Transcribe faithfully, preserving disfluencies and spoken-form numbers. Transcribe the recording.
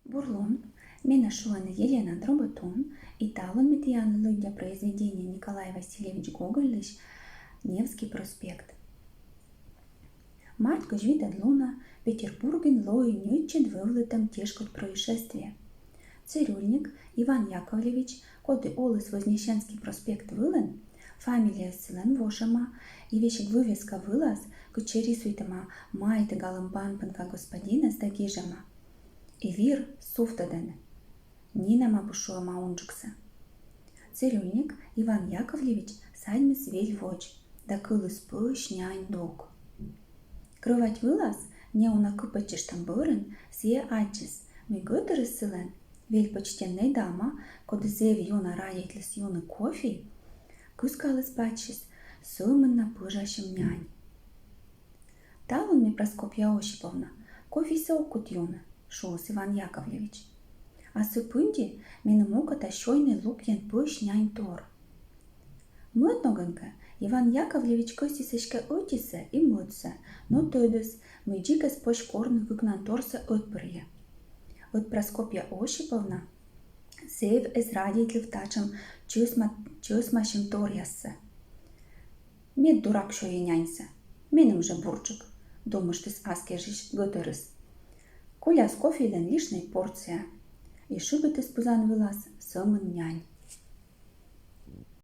Бур лун. Менӧ шуӧны Елена Дроботун, и талун ме тіянлы лыддя произведение Николай Васильевич Гогольлысь «Невский проспект». Март кызь витӧд лунӧ Петербургын лои ньӧтчыд вӧвлытӧм тешкодь происшествие. Цирюльник Иван Яковлевич, коді оліс Вознесенский проспект вылын, фамилияыс сылӧн вошӧма, и весиг вывеска вылас, кытчӧ рисуйтӧма майдігалӧм банпынка господинӧс да гижӧма: «И вир сувтӧдӧны», нинӧм абу шуӧма унджыксӧ. Цирюльник Иван Яковлевич садьмис вель водз да кыліс пӧсь нянь док. Крӧвать вылас, неуна кыпӧдчыштӧм бӧрын, сійӧ аддзис, мый гӧтырыс сылӧн, вель почтеннӧй дама, коді зэв ёна радейтліс юны кофей, кыскаліс пачсьыс сӧмын на пӧжасьӧм нянь. «Талун ме, Проскопья Осиповна, кофейсӧ ог кут юны», шуис Иван Яковлевич. «А сы пынди меным окота сёйны лукйӧн пӧсь нянь тор». Мӧд ногӧн кӧ, Иван Яковлевич кӧсйис эськӧ ӧтисӧ и мӧдсӧ, но тӧдіс, мый дзик эз позь корны выкнан торсӧ ӧтпырйӧ. Ӧд Проскопья Осиповна зэв эз радейтлыв татшӧм чӧсма... чӧсмасьӧм торъяссӧ. «Мед дурак сёйӧ няньсӧ, меным жӧ бурджык», думыштіс ас кежысь гӧтырыс. Коляс кофейлӧн лишнӧй порция и шыбитіс пызан вылас сӧмын нянь.